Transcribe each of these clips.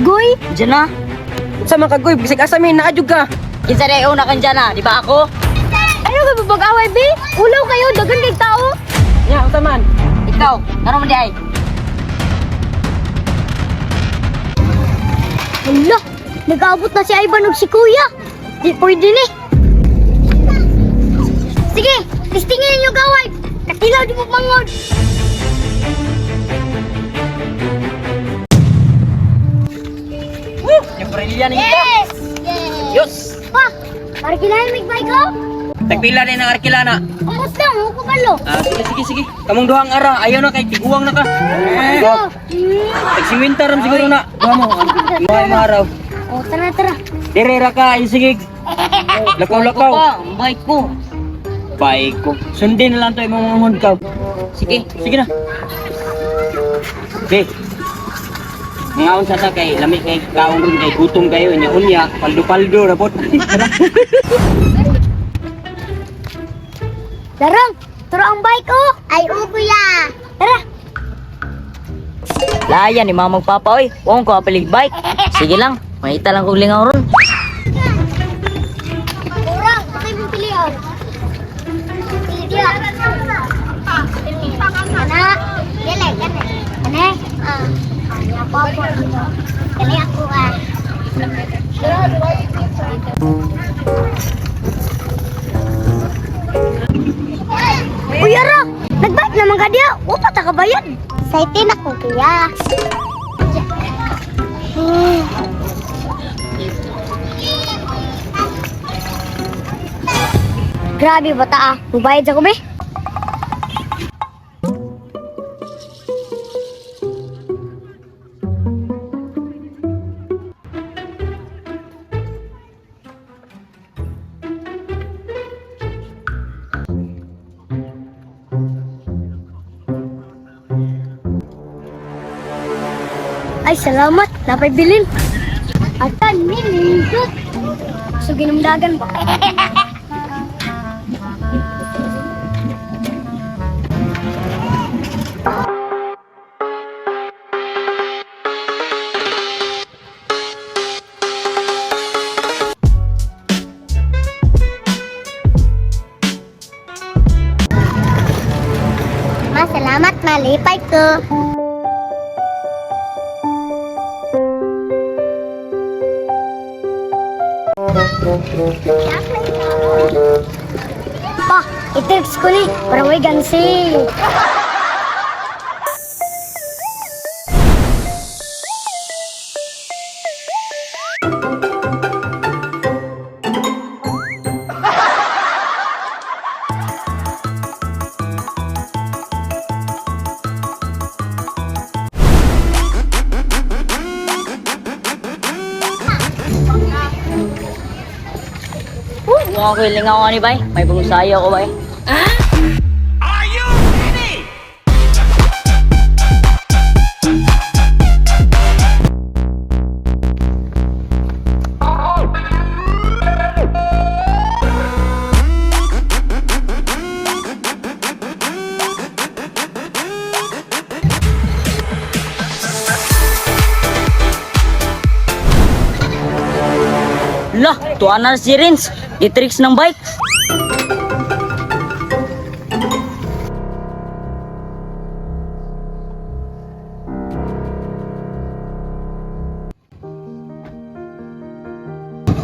Goy. Diyan na. Sa mga kagoy, bisag asa mi naadyo ka. Kinsa day una kang dyan na, di ba ako? Ano ka babag-away, be? Ulaw kayo, daghan kay tao. Nya, unsa man? Ikaw, ngano man di ay? Hala, nag-aabot na si Ivan ug si Kuya. Di pwede ni. Sige, listingin ninyo gaway. Katilaw di mo mangod. Yung Aurelia ni kita. Yes! Yes! Yos. Pa, para kinahin mig bike ko? Tagpila din ang arkilana. Umot lang, huwag ko balo. Ah, sige sige sige. Kamong duhang ara, ayaw na kay tiguang na ka. Oh, Tagsiwinta ram siguro na. Duha mo. Mga mga araw. Oh, tara, tara. Dire ra ka, ay sige. Lakaw-lakaw. Pa, ang bike ko. Bike ko. Sundin na lang to imong mga ka. Sige. Sige na. Okay. Ngaon sa ta kay lami kay kaon ron kay gutom kayo nya unya paldo-paldo ra pod. Darang, tara ang bike oh. Ay, oh, kuya. Tara. Laya ni mama papa oy. Wong ko apalig bike. Sige lang, mahita lang kog lingaw ron. Kurang, okay mong pilihan. Pili dia. Ana, dili, kani. Kani? Ah. Ay, ako ako. Kani ako ah. Uy, ara! Nagbike naman ka diya. Upa ta ka bayad. Excited ako, kuya. Grabe bata ah. Mubayad sa be. Ay, salamat. Napay bilin. Atan, nindot. So, ginamdagan ba? Ma, salamat. Malipay ko. Pa, i-text ko ni para may gansi. Wong ko lingaw ani bay. May pangusayo ko bay. Lah, tuwa na si Rins. Gitricks ng bike.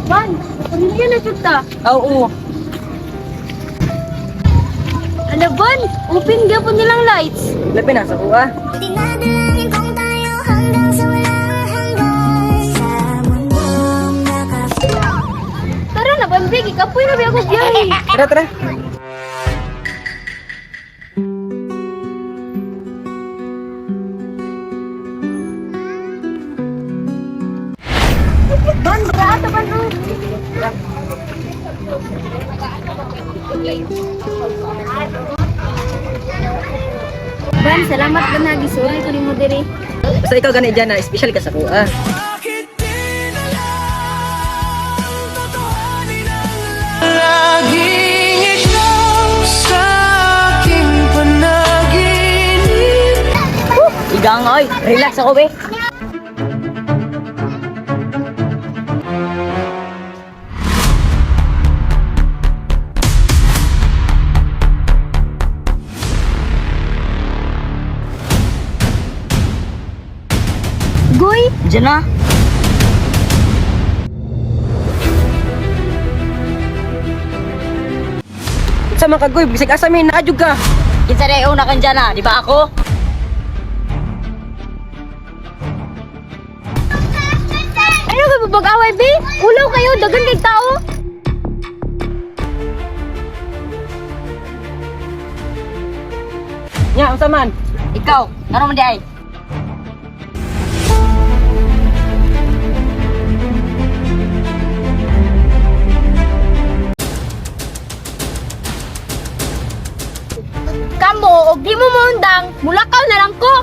Ban, pamilya na jud ta. Oo. Ano ban? Open gyapon nilang lights. Labi na sa kuha. Dinadalangin kong tayo hanggang sa walang hanggan. Sa mundong naka Tara na ban, big. Ikapoy na ba ako biyahe. Tara tara. Ban, baka ata ban oh. Ban, salamat ban nagi sorry ko nimo diri. Basta ikaw gani dyan na special ka sa kuha. Laging ikaw sa aking panaginip. Igang oy, relax ako be. Goy. Diyan na. Sa mga kagoy, bisag asa may naadyo ka. Kinsa na una kang Jana, di ba ako? Ano ka babag-away, be? Ulaw kayo, dagan kay tao. Nya, unsa man? Ikaw, ngano man di ay? Kamo, og di mo muundang, mulakaw na lang ko.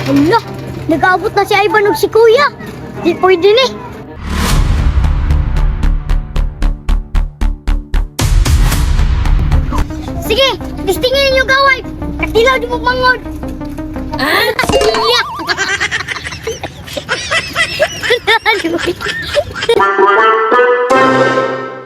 Hala, nag-aabot na si Ivan ug si Kuya. Di pwede ni. Sige, tistingin ninyo gaway. Katilaw di mo mangod. Ah, iya.